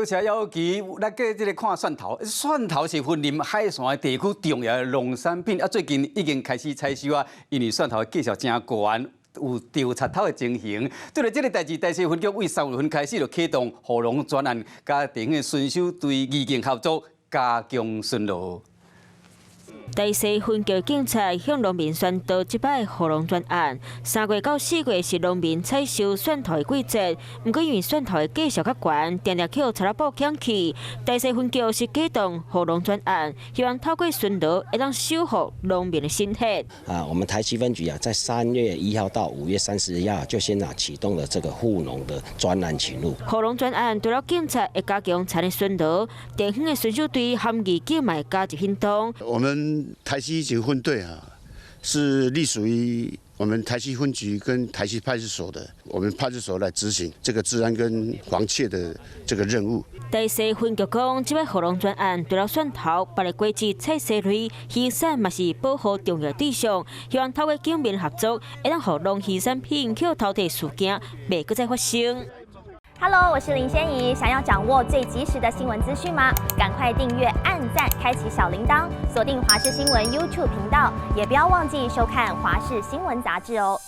多謝姚琪，來過這个看蒜頭。蒜頭是雲林海線的地區重要的農產品，啊，最近已經開始採收啊，因為蒜頭的價數誠懸，有著賊偷的情形。對著這个代誌，台西分局對3月份開始就啟動護農專案，佮地方的巡守隊義警合作，加強巡邏。台西分局警察向農民宣導這擺護農專案。3月到4月是農民採收蒜頭的季節，毋過因為蒜頭的價數較懸，定定予賊仔埔搶去。台西分局是啟動護農專案，希望透過巡邏會當守護農民的心血。啊，我們台西分局啊，在3月1號到5月31號就先啊啟動了這個護農的專案勤務。護農專案除了警察會加強田的巡邏，地方的巡守隊和義警嘛會加入行動。我們台西警分隊啊，是隸屬於我們台西分局跟台西派出所的，我們派出所來執行這個治安跟防竊的這個任務。台西分局講，這擺護農專案除了蒜頭、別个果子、菜蔬類、魚產嘛是保護重要對象，希望透過警民合作，會當予農漁產品予偷提事件袂閣再發生。 Hello，我是林仙怡。想要掌握最及時的新聞資訊嗎？趕快訂閱、按讚、開啟小鈴鐺，鎖定華視新聞 YouTube 頻道，也不要忘記收看華視新聞雜誌哦。